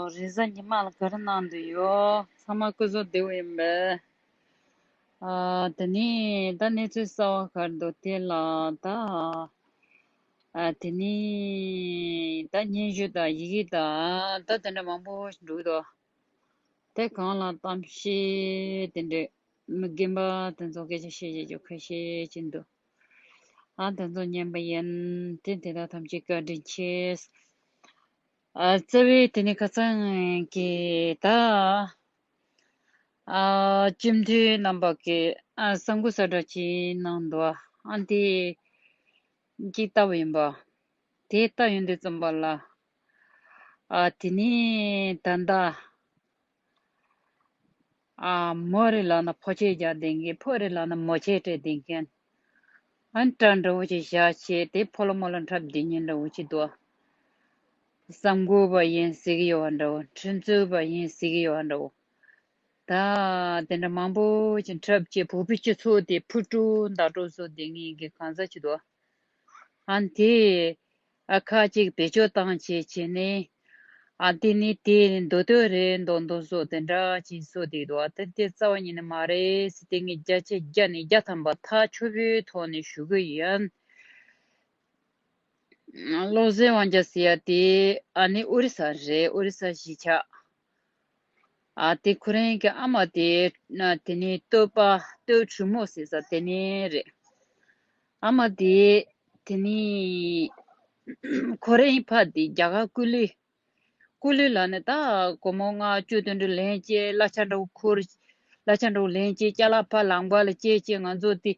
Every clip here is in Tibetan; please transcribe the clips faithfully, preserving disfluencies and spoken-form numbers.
རེས་གཟའ་ཉི་མ་ལ་ག་རེ་གནང་འདོད་ཡོད། ཚང་མ་སྐུ་གཟུགས་བདེ་པོ་ཡིན་པས། ཨ། དེ་ནས་ད་གནས་ཚུལ་གསར་པ་ག་རེ་འདུག་དེ་ལ་ད། ཨ། དེ་ནས་ད་སྙན་ཞུ་དང་ཡི་གེ་དང་ད་དེ་འདྲ་མང་པོ་འདུག་དོ། དེ་གང་ལ་གཏམ་བཤད་དེ་འདྲ་མི་རྒན་པ་དེ་ཚོ་སྐད་ཆ་བཤད་བྱེད་རྒྱུ་ཁ་ཤས་ཅིག་འདུག་ཨ། དེ་ཚོ་ཉན་པ་ཡིན་དེ་དེ་དག་ཐམས་ཅད་བཀའ་དྲིན་ཆེ། ཨ། རྩ་བའི་དེ་ནི་ཁ་སང་གི་ད། ཨ། སྤྱི་འཐུས་རྣམ་པ་གི་ཨ། གསར་འགོད་གསལ་བསྒྲགས་ཅིག་གནང་འདུག་ཨ། དེ་ཅིག་ལྟ་བུ་ཡིན་པ། དེ་ལྟ་ཡོང་དུས་ཙམ་པ་ལ། ཨ། དེ་ནི་ད་ལྟ། ཨ། མོ་རེད་ལབ་ན་ཕོ་སྐྱེས་རྒྱག་བསྡད་མཁན། ཕོ་རེད་ལབ་ན་མོ་སྐྱེས་སྤྲད་བསྡད་མཁན། ཨ། འདྲ་འདྲ་བོ་ཅིག་བཞག་བྱས་དེ་ཕོ་ལོ་མོ་ལོ་འཁྲབ་བསྡད་མཁན་འདྲ་བོ་ཅིག་འདུག་གསར་འགོད་པ་ཡིན་ཟེར་གྱི་ཡོད་པ་འདྲ་བོ། ཁྲིམས་རྩོད་པ་ཡིན་ཟེར་གྱི་ཡོད་པ་འདྲ་བོ། ད་དེ་འདྲ་མང་པོ་ཅིག་འཁྲབ་བྱས་བོད་པའི་སྤྱི་ཚོགས་དེ་ཕུ་དཀྲུག་མདའ་དཀྲུག་བཟོ་བསྡད་མཁན་གྱི་གང་ཟག་ཅིག་འདུག་ཨ། དེ། ཨ། ཁ་ཅིག་བེད་སྤྱོད་བཏང་བྱས་བྱས་ནས། ཨ། དེ་ནི་དེ་མདོ་སྟོད་རེད་མདོག་མདོག་བཟོ་དེ་འདྲ་ཅིག་བཟོ་བསྡད་འདུག་ཨ། དེ་དེ་རྩ་བ་ཉིད་ནས་མ་རེད་ཟེར་དེ་ངས་བརྒྱ་ཆ་བརྒྱ་ནས་བརྒྱ་ཐམ་པ་ཐག་ཆོད་པོའི་ཐོག་ནས་ཞུ་གི་ཡིན། བློ་གསལ་དབང་རྒྱལ་ཟེར་ཡ་དེ་ཨ་ནི་ཨོ་རི་ས་རེད། ཨོ་རི་ས་གཞིས་ཆགས། ཨ། དེ་ཁོ་རང་གི་ཨ་མ་དེ་ན་དེ་ནི་སྟོད་པ་སྟོད་གྲོ་མོ་ཟེར་ས་དེ་ནས་རེད། ཨ་མ་དེ་དེ་ནི་ཁོ་རང་ཕ་དེ་རྒྱ་གར་ཀུ་ལི། ཀུ་ལི་ལ་ནི་ད་སྒོར་མོ་ལྔ་བཅུ་དེ་འདྲ་ལེན་བྱས་གླ་ཆ་འདྲ་བོ་ཁུར། གླ་ཆ་འདྲ་བོ་ལེན་བྱས་ཅ་ལག་ཕར་ལམ་ཁ་ལ་སྐྱེལ་བྱས་ང་ཚོ་དེ།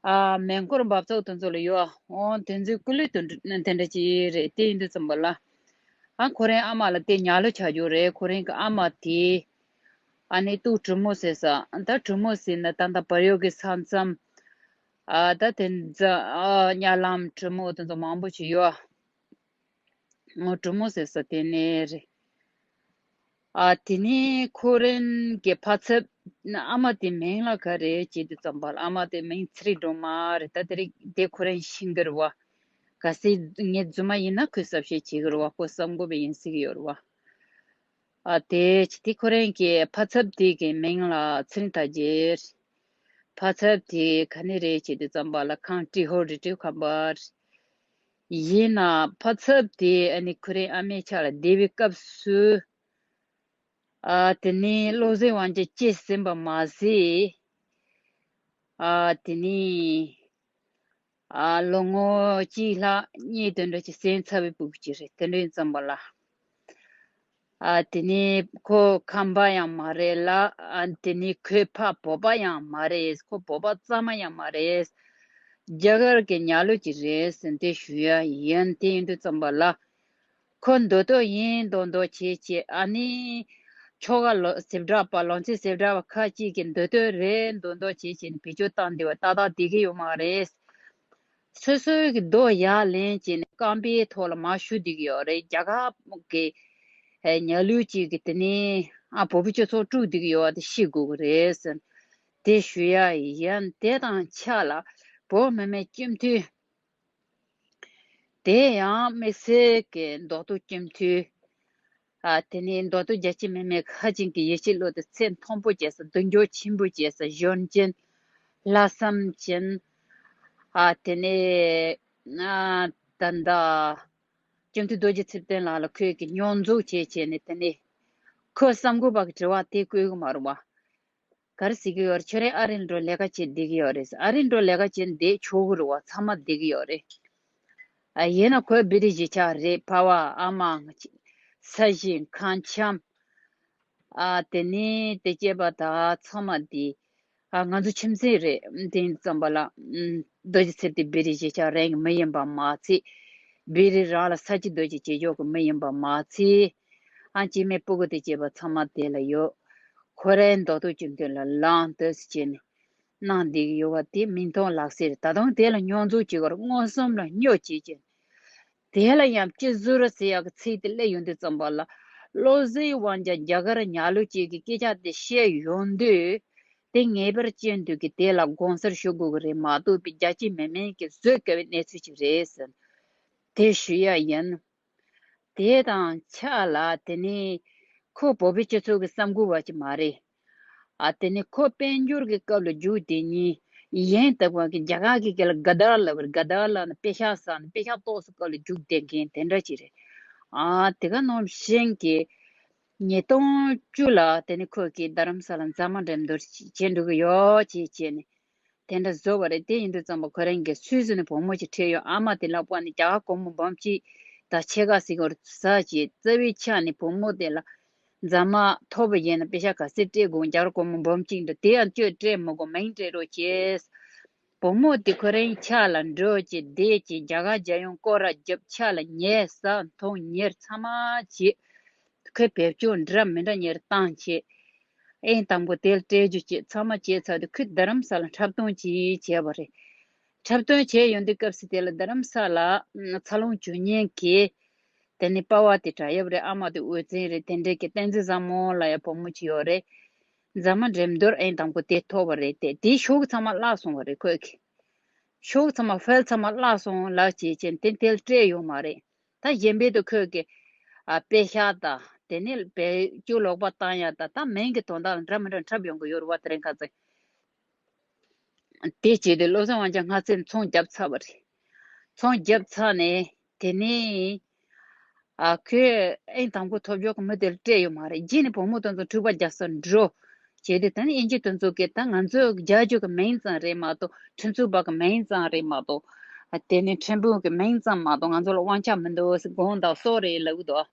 ཨ། མེ་འཁོར་འབབ་ཚུགས་དེ་ཚོ་ལ་ཡོད། འོང་དེ་ཚོའི་ཀུ་ལི་དེ་འདྲ་དེ་འདྲ་ཅིག་རེད། དེ་ཡིན་དུས་ཙམ་པ་ལ། ཨ། ཁོ་རང་ཨ་མ་ལ་དེ་ཉལ་ལོ་ཆགས་རྒྱུ་རེད། ཁོ་རང་གི་ཨ་མ་དེ། ཨ་ནི་སྟོད་གྲོ་མོ་ཟེར་ས། ད་གྲོ་མོ་ཟེར་ན་ད་ད་བལ་ཡུལ་གྱི་ས་མཚམས། ཨ། ད་དེ་ཚོ། ཨ། གཉའ་ལམ་གྲོ་མོ་དེ་ཚོ་མང་པོ་ཅིག་ཡོད། ངོ་གྲོ་མོ་ཟེར་ས་དེ་ནས་རེད། ཨ། དེ་ནས་ཁོ་རང་གི་ཕ་ཚབ་ཨ་མ་དེ་མིང་ལ་ག་རེ་བྱེད་དུས་ཙམ་པ་ལ་ཨ་མ་དེ་མིང་ཚེ་རིང་སྒྲོལ་མ་རེད། ད་དེ་རིང་དེ་ཁོ་རང་ཤེས་ཀྱི་རེད་བ། གལ་སྲིད་ངས་རྫུན་མ་ཡིན་ན་ཁོས་གསལ་བཤད་བྱེད་ཀྱི་རེད་བ། ཁོ་གསར་འགོད་པ་ཡིན་ཟེར་གྱི་ཡོད་རེད་བ། ཨ། དེ་དེ་ཁོ་རང་གི་ཕ་ཚབ་དེ་གི་མིང་ལ་ཚེ་རིང་དར་རྒྱས། ཕ་ཚབ་དེ་ག་ནས་རེད་བྱེད་དུས་ཙམ་པ་ལ་ཁམས་ཏྲེ་ཧོར་རི་ཁྲོད་ཁམས་པ་རེད། ཡིན་ནའང་ཕ་ཚབ་དེ་ཨ་ནི་ཁོ་རའི་ཨ་མའི་ཕྱག་ལ་བསྡད་པའི་སྐབས་སུ། ཨ། དེ་ནས་བློ་གསལ་དབང་རྒྱལ་སྐྱེས་ཟིན་པ་མ་ཟད། ཨ། དེ་ནས། ཨ། ལོ་ངོ་གཅིག་ལྷག་གཉིས་དེ་འདྲ་ཅིག་ཟིན་ཚར་བའི་སྤུ་གུ་ཅིག་རེད། དེ་འདྲ་ཡིན་ཙམ་པ་ལ། ཨ། དེ་ནི་ཁོ་ཁམས་པ་ཡང་མ་རེད་ལ། ཨ། དེ་ནི་ཁོའི་ཕ་བོད་པ་ཡང་མ་རེད། ཁོ་བོད་པ་གཙང་མ་ཡང་མ་རེད། རྒྱ་གར་གྱི་ཉག་ལོ་ཅིག་རེད་ཟེར་དེ་ཞུ་ཡ་ཡིན། དེ་ཡིན་དུས་ཙམ་པ་ལ། ཁོ་མདོ་སྟོད་ཡིན་མདོག་མདོག་བྱེད་བྱེད། ཨ་ནི་ཁྱོ་ག་ལོ་ཟེ་བྲག་པ་ལོ་ཚེ་ཟེ་བྲག་པ་ཁ་ཅིག་གིས་མདོ་སྟོད་རེད་མདོག་མདོག་བྱེད་བྱེད་ནས་བེད་སྤྱོད་བཏང་བསྡད་པ་ཏག་ཏག་བསྡད་ཀྱི་ཡོད་མ་རེད། སོ་སོའི་གི་རྡོ་ཡར་ལེན་བྱས་ནས་རྐང་པའི་ཐོག་ལ་མར་ཞུ་བསྡད་ཀྱི་ཡོད་རེད། རྒྱ་གར་གི་ཨེ་ཉག་ལོ་ཅིག་གིས་དེ་ནས་ཨ་བོད་པའི་སྤྱི་ཚོགས་དཀྲུགས་བསྡད་ཀྱི་ཡོད་པ་དེ་ཤེས་དགོས་ཀྱི་རེད་ཟེར། དེ་ཞུ་ཡ་ཡིན། དེ་དང་ཆ་ལ་བོད་མི་མང་སྤྱི་འཐུས་དེ་ཡང་དམིགས་བསལ་གྱི་མདོ་སྟོད་སྤྱི་འཐུས། ཨ། དེ་ནས་མདོ་སྟོད་རྒྱ་ཆེ་མི་མང་ཁག་ཅིག་གིས་ཡིད་ཆེས་བློ་དེ་ཚད་མཐོན་པོ་བྱས་ས། མདུན་སྐྱོད་ཆེན་པོ་བྱས་ས། གཞོན་ཅན། ལྷག་བསམ་ཅན། ཨ། དེ་ནས་ཨ་ད་ལྟ་སྤྱི་འཐུས་རྡོ་རྗེ་ཚེ་བརྟན་ལགས་ལ་ཁོས་ཀྱི་སྙོན་འཛུགས་བྱས་བྱས་ནས། དེ་ནས་ཁོས་གསར་འགོད་པ་གི་དྲི་བ་དེ་བཀོད་གི་མ་རེད་བ། ག་རེ་ཟེར་གྱི་ཡོད་རེད། ཁྱོད་རང་ཨ་རིར་འགྲོ་ལས་ཀ་བྱེད་བསྡད་ཀྱི་ཡོད་རེད། ཨ་རིར་འགྲོ་ལས་ཀ་བྱེད་བསྡད་ཆོག་གི་རེད་བ། ཚང་མ་བསྡད་ཀྱི་ཡོད་རེད། ཨ། ཡིན་ན་ཁོའི་བེ་རི་གཞིས་ཆགས་རེད། ཕ་བ་ཨ་མ། ས་གཞི་ཁང་ཁྱིམ། ཨ། དེ་ནས་དེ་སྐྱེས་པ་དག་ཚང་མ་དེ། ཨ། ང་ཚོ་ཁྱིམ་མཚེས་རེད། དེ་ཡིན་ཙམ་པ་ལ། ཨུམ། རྡོ་རྗེ་ཚེ་བརྟན་བེ་རི་གཞིས་ཆགས་རང་གི་མི་ཡིན་པ་མ་ཚད། བེ་རི་རང་ལ་ས་སྐྱིད་རྡོ་རྗེ་བྱེད་ཕྱོགས་ཀྱི་མི་ཡིན་པ་མ་ཚད། ཨ། སྐྱེ་དམན་སྤུ་གུ་དང་བཅས་པ་ཚང་མ་དེ་ལ་ཡོད། ཁོ་རང་མདོ་སྟོད་སྤྱི་འཐུས་ལ་ལངས་ཏོག་ཙམ་བྱས་ནས་གནང་བསྡད་ཀྱི་ཡོད་པ་དེ་མིག་མཐོང་ལག་ཟིན་རེད། ད་དུང་དེ་ལ་སྙོན་འཛུགས་བྱེད་དགོས་རེད། མངོན་སུམ་ལ་སྨྱོ་བྱེད་ཀྱི། དེ་ལ་ཡང་སྤྱི་ཟུར་ཟེར་ཡག་གི་ཚིག་དེ་སླེབས་ཡོང་དུས་ཙམ་པ་ལ། བློ་གསལ་དབང་རྒྱལ་རྒྱ་གར་ཉག་ལོ་ཅིག་གི་སྐད་ཆ་དེ་བཤད་ཡོང་དུས། དེ་ངེས་པར་ཅན་དུ་གི་དེ་ལ་དགོངས་སེལ་ཞུ་དགོས་ཀྱི་རེད་མ་གཏོགས་པའི་རྒྱ་ཆེ་མི་མང་གིས་བཟོད་དཀའ་བའི་གནས་ཚུལ་ཅིག་རེད་ཟེར། དེ་ཞུ་ཡ་ཡིན། དེ་དང་ཆ་ལ་དེ་ནི་ཁོ་བོད་པའི་སྤྱི་ཚོགས་ཀྱི་གསར་འགོད་པ་ཅིག་མ་རེད། ཨ་དེ་ནི་ཁོ་དཔལ་འབྱོར་གྱི་སྐབས་ལ་རྒྱུགས་དེ་ཉིད་ཡན་ལྟ་བུ་གི་རྒྱ་གར་གྱི་སྐད་ལ་ག་དར་ལབ་པར་ག་དར་ལབ་ན་དཔེ་ཤག་ཟ་ན་དཔེ་ཤག་ཏོག་ཙམ་སྐབས་ལ་རྒྱུགས་དེ་མཁན་དེ་འདྲ་ཅིག་རེད། ཨ་དེ་ག་ནང་བཞིན་གྱི་ཉིས་སྟོང་བཅུ་ལ་དེ་ནི་ཁོ་གིས་རྡ་རམ་ས་ལ་མཛངས་མ་འགྲན་བསྡུར་བྱེད་འགྲོ་གི་ཡོད་ཅེས་བྱས་ནས། དེ་འདྲ་བཟོ་བ་རེད། དེ་ཡིན་དུས་ཙམ་པ་ཁོ་རང་གིས་སུད་སི་ནས་བུ་མོ་ཅིག་ཁྲིད་ཡོང་། ཨ་མ་དེ་ལ་དཔག་ནས་རྒྱ་གར་སྒོར་མོ་འབུམ་གཅིག་དང་ཕྱེད་ཀ་ཟིག་བར་ཟ་བྱས། རྩ་བའི་ཆ་ནས་བུ་མོ་དེ་ལ་མཛངས་མ་ཐོབ་པ་ཡིན་ན་པེ་ཤག་ག་ཚད་སྤྲད་དགོས། རྒྱ་གར་སྒོར་མོ་འབུམ་གཅིག་འདྲ་དེ་ཡང་ཁྱོད་སྤྲད་མི་དགོས། མིང་སྤྲད་རོགས་བྱས། བུ་མོ་དེ་ཁོ་རང་ཆ་ལ་འགྲོ་བྱས་བསྡད་བྱས། རྒྱ་གར་རྒྱལ་ཡོངས་སྐོར་ར་བརྒྱབ། ཆ་ལ་ཉལ་ཟ་འཐུང་གཉེར་ཚང་མ་བྱས། ཁོས་བེད་སྤྱོད་འདྲ་མི་འདྲ་གཉེར་བཏང་བྱས། ཨེ་དང་པོ་དེ་ལ་སྤྲད་རྒྱུ་བྱས། ཚང་མ་བྱས་ཚར་དུས་ཁོས་རྡ་རམ་ས་ལ་འཁྲབ་སྟོན་ཅིག་བྱས་པ་རེད། འཁྲབ་སྟོན་བྱས་ཡོང་དུས་སྐབས་སུ་དེ་ལ་རྡ་རམ་ས་ལ་འཚར་ལོངས་བྱུང་མཁན་གྱི་དེ་ནི་པ་ཕ་དེ་དྲ་ཡབ་རེད། ཨ་མ་དེ་འོད་ཟེར་རེད། དེ་འདྲའི་གི་བསྟན་འཛིན་བཟང་མོ་ལབ་ཡ་བུ་མོ་ཅིག་ཡོད་རེད། མཛངས་མ་འགྲན་བསྡུར་ཨེ་དང་པོ་དེ་ཐོབ་པ་རེད། དེ་དེའི་ཤོག་ཚང་མ་བརླག་སོང་བ་རེད་ཁོས་གི། ཤོག་ཚང་མ་ཕལ་ཚང་མ་བརླག་སོང་ལབ་བྱས་བྱས་དེ་དེ་ལ་སྤྲད་ཡོད་མ་རེད། ད་གཞན་པའི་དུ་ཁོས་ཀྱི་ཨ་པེ་ཤག་དང་དེ་ནས་བེད་སྤྱོད་ལོག་པ་བཏང་ཡ་དང་། ད་མིང་གི་དོན་དག་ལ་འདྲ་མི་འདྲ་འཁྲབ་ཡོང་གི་ཡོད་རེད་བ། དེ་རིང་ཁ་སང་དེ་བྱས་ཏེ་བློ་བཟང་དབང་ཕྱུག་སྔ་ཚེ་ཚོང་བརྒྱབ་ཚར་བ་རེད། ཚོང་བརྒྱབ་ཚར་ནས་དེ་ནས་ཨ་ཁོས་ཨེ་དང་པོ་ཐོབ་ཕྱོགས་ཀྱི་མི་དེ་ལ་སྤྲད་ཡོད་མ་རེད། རྗེས་ནས་བུ་མོ་དེ་ཚོ་འཁྲུག་པ་རྒྱག་སར་འགྲོ་བྱས་ཏེ། ད་ནི་དབྱིན་ཇི་དེ་ཚོ་གིས་ད་ང་ཚོའི་རྒྱལ་ཇུས་ཀྱི་མིང་ཙམ་རེད་མ་གཏོགས། ཁྲིམས་རྩོད་པ་གི་མིང་ཙམ་རེད་མ་གཏོགས། ཨ་དེ་ནི་ཁྲིམས་དཔོན་གྱི་མིང་ཙམ་མ་གཏོགས་ང་ཚོ་ལ་དབང་ཆ་མི་འདུག། དགོངས་དག་སོགས་རེད་ལབ་ཀྱི་འདུག།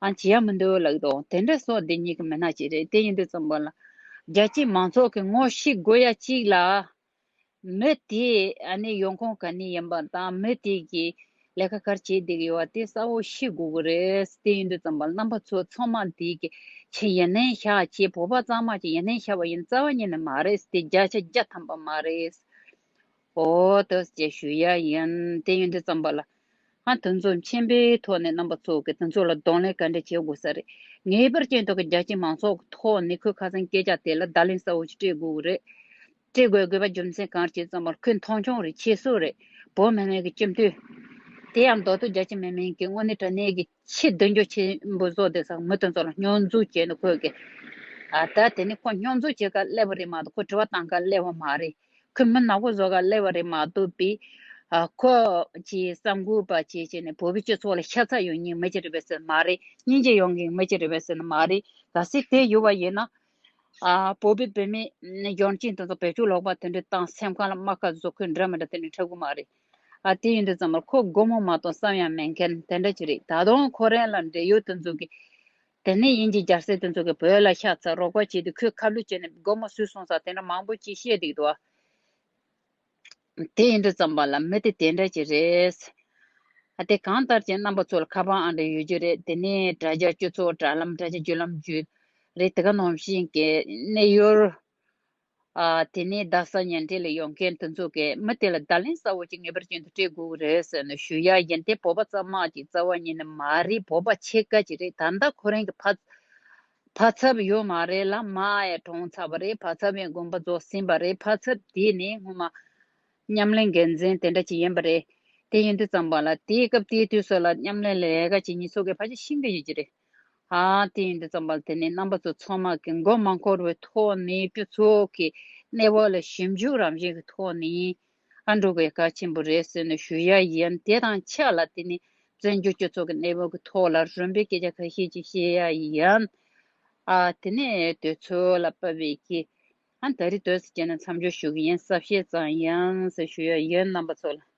ཨ་བྱེད་ཡ་མི་འདུག་ལབ་ཀྱི་འདུག། དེ་འདྲ་སོགས་འདི་གཉིས་ཀྱི་མི་སྣ་ཅིག་རེད། དེ་ཡིན་དུས་ཙམ་པ་ལ་རྒྱལ་སྤྱིའི་མང་ཚོགས་ཀྱིས་ངོ་ཤེས་དགོས་ཡ་གཅིག་ལ། མི་དེ་ཨ་ནི་ཡོང་ཁུངས་ག་ནས་ཡིན་པ་དང་། མི་དེ་གིས་ལས་ཀ་ག་རེ་བྱེད་བསྡད་ཀྱི་ཡོད་པ་དེ་གསལ་བོ་ཤེས་དགོས་ཀྱི་རེད། དེ་ཡིན་དུས་ཙམ་པ་ལ་རྣམ་པ་ཚོ་ཚང་མ་དེ་གི་ཆེད་ཡིན་ནའི་བཞག་ཆེད་བོད་པ་གཙང་མ་ཆེད་ཡིན་ནའི་བཞག་པ་ཡིན། རྩ་བ་ཉིད་ནས་མ་རེད། དེ་བརྒྱ་ཆ་བརྒྱ་ཐམ་པ་མ་རེད། ཨོ་ཏོ་ཅེས་ཞུ་ཡ་ཡིན། དེ་ཡིན་དུས་ཙམ་པ་ལ་ང་དེ་ཚོ་མཁྱེན་པའི་ཐོག་ནས་རྣམ་པ་ཚོ་གི་དེ་ཚོ་ལ་གདོང་ལེན་ག་འདྲ་བྱེད་དགོས་ས་རེད། ངེས་པར་ཅན་ཐོག་གི་རྒྱལ་སྤྱིའི་མང་ཚོགས་ཀྱི་ཐོག་ནས་ཁོས་ཁ་སང་སྐད་ཆ་དེ་ལ་བརྡ་ལན་གསལ་བོ་ཞིག་སྤྲད་དགོས་ཀྱི་རེད། སྤྲད་དགོས་དགོས་པ་རྒྱུ་མཚན་གང་རེད་ཅེས་ཙམ་པར་ཁོས་མཐོང་ཆུང་རེད། ཁྱད་གསོད་རེད། བོད་མི་མང་གི་སྤྱི་འཐུས། དེ་ཡང་མདོ་སྟོད་རྒྱ་ཆེ་མི་མང་གི་དངོས་གནས་དྲང་གནས་ཀྱི་ཆེས་མདུན་སྐྱོད་ཆེན་པོ་བཟོ་བསྡད་ས་མི་དེ་ཚོ་ལ་སྙོན་འཛུགས་བྱས་ནས་ཁོས་ཀྱི། ཨ་ད་དེ་ནི་ཁོ་སྙོན་འཛུགས་བྱེད་ག་སླེབས་པ་རེད་མ་གཏོགས། ཁོ་དྲི་བ་བཏང་ག་སླེབས་པ་མ་རེད། ཁོས་མི་ནག་པོ་བཟོ་ག་སླེབས་པ་རེད་མ་གཏོགས་པའི། ཨ་ཁོ་ཅིག་གསར་འགོད་པ་ཅིག་བྱས་ནས་བོད་པའི་སྤྱི་ཚོགས་ལ་ཤ་ཚ་ཡོད་མཁན་མི་ཅིག་རེད་པས་ཟེར་ན་མ་རེད། སྙིང་རྗེ་ཡོད་མཁན་མི་ཅིག་རེད་པས་ཟེར་ན་མ་རེད། གལ་སྲིད་དེ་ཡོད་པ་ཡིན་ན། ཨ་བོད་པའི་བུད་མེད་གཞོན་སྐྱེས་དེ་ཚོ་བེད་སྤྱོད་ལོག་པ་དེ་འདྲ་བཏང་སེམས་ཁམས་ལ་རྨ་ཁ་བཟོ། ཁོས་འདྲ་མི་འདྲ་དེ་འདྲ་འཁྲབ་གི་མ་རེད། ཨ་དེ་ཡིན་དུས་ཙམ་པར་ཁོ་སྒོར་མོ་མ་གཏོགས་བསམ་ཡང་མེད་མཁན་དེ་འདྲ་ཅིག་རེད། ད་དུང་ཁོ་རང་ལ་འབྲེལ་ཡོད་དེ་ཚོ་གིས། དེ་ནས་དབྱིན་ཇི་རྒྱལ་སྲས་དེ་ཚོ་གིས་བོད་ལ་ཤ་ཚ་རོགས་པ་བྱས་ཏེ་ཁོས་ཁ་བསླུས་བྱས་ནས་སྒོར་མོ་བཟོས་སོང་ས་དེ་འདྲ་མང་པོ་ཅིག་བཤད་བསྡད་ཀྱི་འདུག། དེ་ཡིན་དུས་ཙམ་པ་ལ་མི་དེ་དེ་འདྲ་ཅིག་རེད། ཨ་དེ་གང་ལྟར་ཀྱང་རྣམ་པ་ཚོ་ལ་ཁ་པར་ཨང་གྲངས་ཡོད་རྒྱུ་རེད། དེ་ནས་དྲ་རྒྱ་སྤྱི་ཚོགས་དྲ་ལམ་དྲ་རྒྱ་བརྒྱུད་ལམ་བརྒྱུད་རེད། དེ་ག་ནང་བཞིན་གྱི་གནས་ཡུལ། ཨ་དེ་ནས་རྡ་ས་ཉེ་འཁྲིས་ལ་ཡོད་མཁན་དེ་ཚོ་གིས་མི་དེ་ལ་བརྡ་ལན་གསལ་བོ་ཅིག་ངེས་པར་ཅན་དུ་སྤྲད་དགོས་ཀྱི་རེད་ཟེར་ནས་ཞུ་ཡ་ཡིན། དེ་བོད་པ་གཙང་མ་ཅིག་རྩ་བ་ཉིད་ནས་མ་རེད། བོད་པ་ཕྱེད་ཀ་ཅིག་རེད། ད་ལྟ་ཁོ་རང་གི་ཕ་ཕ་ཚབ་ཡོད་མ་རེད་ལ། མ་ཡང་གྲོངས་ཚར་བ་རེད། ཕ་ཚབ་ཡང་དགོངས་པ་རྫོགས་ཟིན་པ་རེད། ཕ་ཚབ་དེ་ནི་སྔོན་མ་མཉམ་ལས་འགན་འཛིན་དེ་འདྲ་ཅིག་ཡིན་པ་རེད། དེ་ཡིན་དུས་ཙམ་པ་ལ་དེའི་སྐབས་དེའི་དུས་སུ་ལ་མཉམ་ལས་ལས་ཀ་བྱེད་མཁན་ཚོ་གིས་ཕལ་ཆེར་ཤེས་ཀྱི་ཡོད་ཀྱི་རེད། ཨ་དེ་ཡིན་དུས་ཙམ་པ་ལ་དེ་ནི་རྣམ་པ་ཚོ་ཚང་མ་གི་མགོ་མ་འཁོར་བའི་ཐོག་ནས་སྤྱི་ཚོགས་ཀྱི་གནས་བབ་ལ་ཞིབ་འཇུག་རང་བཞིན་གྱི་ཐོག་ནས་ཨ་འགྲོ་དགོས་གལ་ཆེན་པོ་རེད་ཟེར་ནས་ཞུ་ཡ་ཡིན། དེ་དང་ཆབས་ལ་དེ་ནི་བཙན་བྱོལ་སྤྱི་ཚོགས་ཀྱི་གནས་བབ་ཀྱི་ཐོག་ལ་རིམ་པས་སྐད་ཆ་ཁ་ཤས་ཅིག་བཤད་ཡ་ཡིན། ཨ་དེ་ནས་དུས་ཚོད་ལ་བབས་པའི་གི་ཨ་ད་རེས་དུས་སུ་བྱས་ན་མཚམས་འཇོག་ཞུ་གི་ཡིན། གསལ་བཤད་ཙམ་ཡིན་ཟེར་ཞུ་ཡ་ཡིན། རྣམ་པ་ཚོ་ལ།